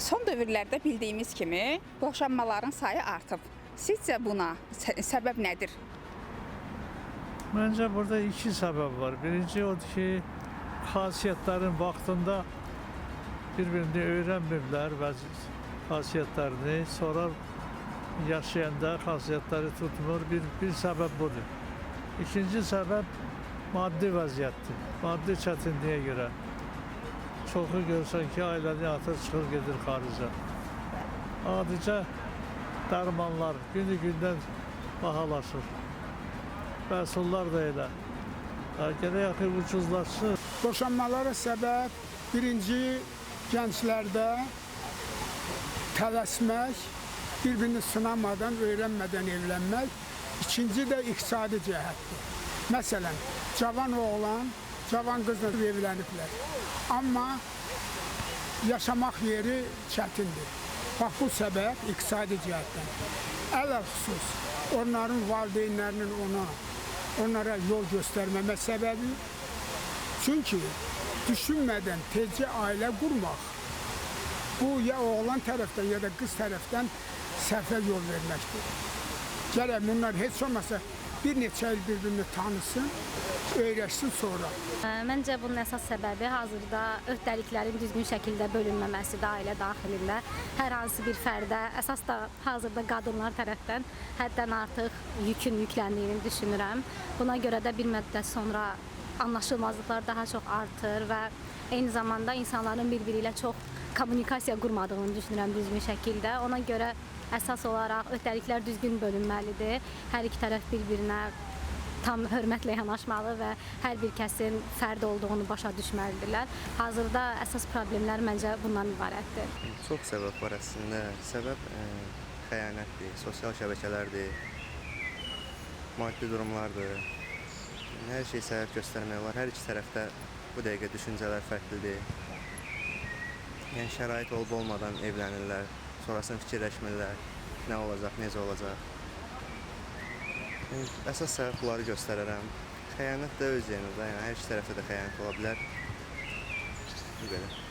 Son dövrlərdə bildiyimiz kimi boşanmaların sayı artıb. Sizcə buna səbəb nədir? Məncə burada iki səbəb var. Birinci odur ki, xasiyyətlərin vaxtında bir-birini öyrənmiblər bəzi xasiyyətlərini. Sonra yaşayanda xasiyyətləri tutmur. Bir səbəb budur. İkinci səbəb maddi vəziyyətdir. Maddi çətinliyə görə. Çoxu görsən ki, ailəni atır, çıxır, gedir xaricə. Adicə dərmanlar günü-gündən bahalaşır. Məhsullar da elə. Ha, gərək axı ucuzlaşsın. Boşanmalara səbəb birinci gənclərdə tələsmək, bir-birini sınamadan, öyrənmədən evlənmək. İkinci də iqtisadi cəhətdir. Məsələn, cavan oğlan, cavan qızla evləniblər. Amma yaşamaq yeri çətindir. Bax bu səbəb iqtisadi cəhətdən. Ələxüsus onların valideynlərinin onlara yol göstərməmə səbəbi. Çünki düşünmədən tezcə ailə qurmaq bu ya oğlan tərəfdən ya da qız tərəfdən səhvə yol verməkdir. Gərək bunlar heç olmasa bir neçə il bir-birini tanısın, öyrəşsin sonra. Məncə bunun əsas səbəbi hazırda öhdəliklərin düzgün şəkildə bölünməməsidir ailə daxilində. Hər hansı bir fərdə, əsas da hazırda qadınlar tərəfdən həddən artıq yükün yükləndiyini düşünürəm. Buna görə də bir müddət sonra anlaşılmazlıqlar daha çox artır və eyni zamanda insanların bir-biri ilə çox kommunikasiya qurmadığını düşünürəm düzgün şəkildə. Ona görə əsas olaraq öhdəliklər düzgün bölünməlidir. Hər iki tərəf bir-birinə tam hörmətlə yanaşmalı və hər bir kəsin fərd olduğunu başa düşməlidirlər. Hazırda əsas problemlər məncə bundan ibarətdir. Çox səbəb var əslində. Səbəb xəyanətdir, sosial şəbəkələrdir, maddi durumlardır. Hər şey səbəb göstərmək olar. Hər iki tərəfdə bu dəqiqə düşüncələr fərqlidir. Yəni şərait olub olmadan evlənirlər, sonrasını fikirləşmirlər, nə olacaq, necə olacaq. Yəni, əsas səbəb bunları göstərərəm. Xəyanət də öz yerində, yəni hər iki tərəfdə də xəyanət ola bilər. Bu qədər.